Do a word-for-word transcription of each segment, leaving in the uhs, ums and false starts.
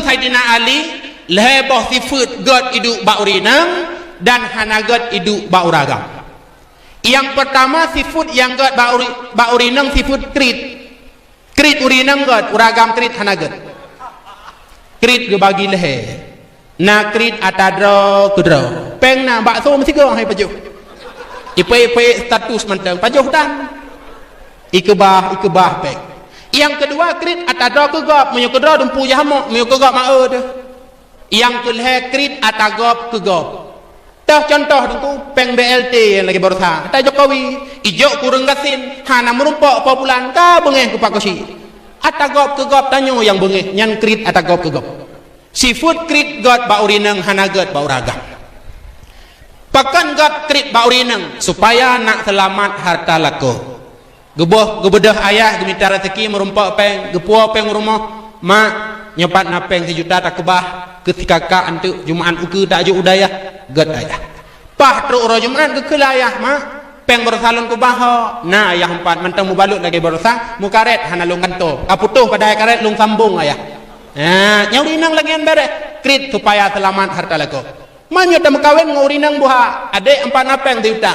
Saidina Ali, lhée boh sifeuet gét iduek bak ureuëng inong dan hana gét iduek bak ureuëng agam. Nyang peurtama, sifeuet nyang gét bak uri-, bak ureuëng inong sifeuet kriet. Kriet ureuëng inong gét, ureuëng agam kriet hana gét. Kriet geubagi lhée. Na kriet ata droe keudroe. Péng na, bakso meusigoe hai pajoh. Ipék-ipék status mantong, pajoh tan. Ikeubah, ikeubah péng. Nyang keudua, kriet ata droe keu gob, meunyoe keudroe dumpeue jahamok, meunyoe keu gob ma-e deuh. Nyang keulhée, kriet ata gob keu gob. Toh contoh Teungku, péng B L T nyang lagée baroesa. Ata Jokowi, ijok kureueng gasien, hana meurumpok po bulan, ka beungéh kupak kosi. Ata gob keu gob tanyoe nyang beungéh, nyan kriet ata gob keu gob. Sifeuet kriet gét bak ureuëng inong hana gét bak ureuëng agam. Pakon gét kriet bak ureuëng inong, supaya nak seulamat hareuta lakoe. Geuboh, geubeudôh ayah geumita raseuki meurumpok péng, geupuwoe péng u rumoh, "Mak, nyoe pat na péng sijuta takeubah keu si kakak anteuk Jumaat ukeue tajok u dayah," gét ayah. Paih trok uroe Jumaat geukheun lé ayah, "Mak, péng baroesa lôn keubah ho?" "Na ayah, empat, mantong mubalut lagée baroesa, mukaret hana lôn gantoe. Ka putôh padahai karet lôn sambong ayah." Nah, nyan ureuëng inong lagée nyan béréh, kriet supaya seulamat hareuta lakoe. Meunyoe tameukawen ngon ureuëng inong buha, "Adék, empat na péng sijuta."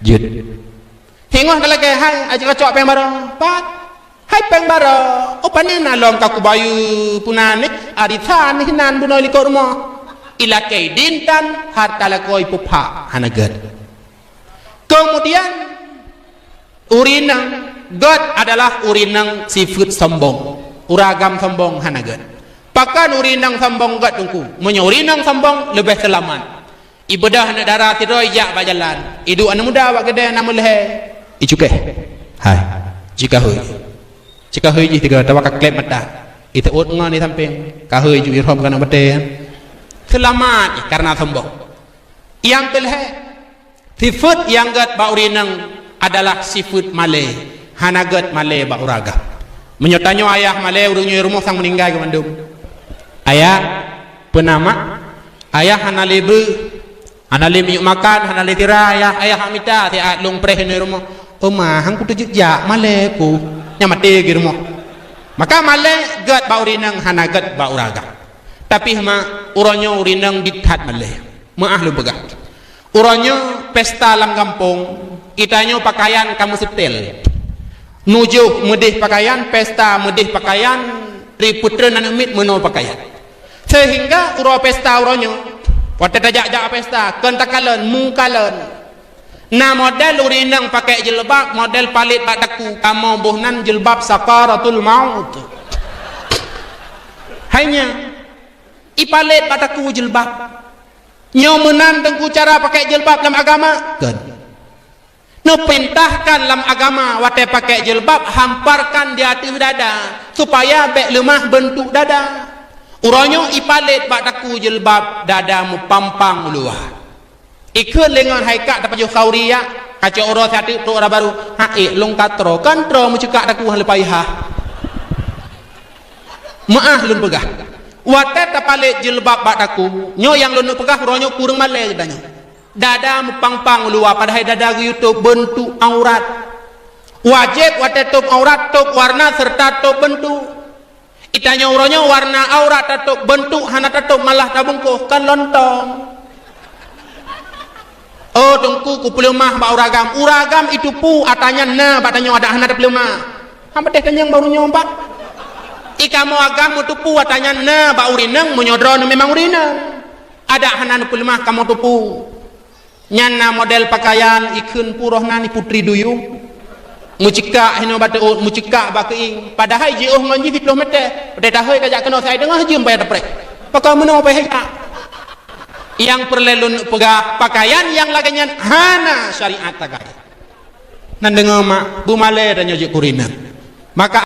Jeuet. Singoh talakée, "Hai, aji kacok péng baroe." "Pat?" "Hai péng baroe." "Oh, pane na lom ka kubayeue puna nih, arisan hinan bunoe likot rumoh." Ilakée idin tan, hareuta lakoe ipeupha, hana gét. Keumudian, ureuëng inong gét adalah ureuëng inong sifeuet sombong. Ureuëng agam sombong hana gét. Pakon ureuëng inong sombong gét Teungku? Meunyoe ureuëng inong sombong leubeh seulamat. Ibeudôh aneuëk dara sidroe ijak bak jalan. Iduek aneuëk muda bak keudée na meulhée. Icukéh. Hai. Jikaheui. Jikaheui jih tiga tawa ka kleb mata. Iteuôt ngon di sampéng. Kaheui ju irhom kana batée. Seulamat kareuna sombong. Nyang keulhée, sifeuet nyang gét bak ureuëng inong adalah sifeuet malée. Hana gét malée bak ureuëng agam. Meunyoe tanyoe ayah malée, ureuëng nyoe rumoh sang meuninggai keu mandum. Ayah, peue na mak? Ayah hana lé beuh, hana lé minyeuk makan, hana lé sira, ayah, ayah hak mita siat lôn preh nyoe rumoh. "Oh ma, han kuteujeuet jak malée ku." Nyan maté geuh rumoh. Maka malée gét bak ureuëng inong hana gét bak ureuëng agam. Tapi mak, uroe nyoe ureuëng inong dit that malée. Meuáh lôn peugah. Uroe nyoe pesta lam gampông, itanyoe pakaian ka meuseutée. Nujoh meudeh pakaian, pesta meudeh pakaian, ripeutreun aneuëk miet meunoe pakaian. Seuhingga uroe pesta uroe nyoe, watée tajak-jak pesta, kon takalon, meukalon. Na model ureuëng inong pakai jilbab, model palét bak takue, kamoe boh nan jilbab sakaratul maut. Hai nyan, ipalét bak takue jilbab. Nyoe meunan Teungku cara pakai jilbab lam agama? Kon. Neupeurintahkan lam agama watée pakai jilbab, hamparkan di ateueh dada, supaya bék leumah beuntuk dada. Uroe nyoe ipalét bak takue jilbab, dada meupampang u luwa. Ikheun lé ngon hai kak tapajoh khauri yak, kacok uroe siat teuk trok uroe barô, "Hai, lôn ka troe, kan troe meucukak takue hana leupah iha." Meuáh lôn peugah. Watée tapalét jilbab bak takue, nyoe nyang lôn peugah uroe nyoe kureueng malée geutanyoe. Dada meupampang u luwa, padahai dada geuyue tôb beuntuk aurat. Wajéb watée tôb aurat, tôb warna seureuta tôb beuntuk. Itanyoe uroe nyoe warna aurat tatôb, beuntuk hana tatôb, malah tabungkôh, kan lontong. Oh, Teungku, kupeuleumah bak ureuëng agam. Ureuëng agam itupeue ata nyan na bak tanyoe, adak hana tapeuleumah. Han patéh tanyong bak ureuëng nyoe pat. Ikamoe agam meutupeue ata nyan na bak ureuëng inong, meunyoe droeneuh memang ureuëng inong. Adak hana neupeuleumah kamoe tupeue. Nyan na model pakaian ikheun puroh nan putri duyung. Meucikak hinoe bak teuôt, meucikak bak keuieng. Padahai jiôh ngon jih siplôh meuté. Padahai tahôi ka jak keunoe, sai teungoh jeuem payah tapreh. Pakon meunoe payah jak. Nyang peureulée lôn peugah, pakaian nyang lagée nyan hana syariat tagai. Nan deungoe mak, beumalée tanyoe jeuet keu ureuëng inong. Maka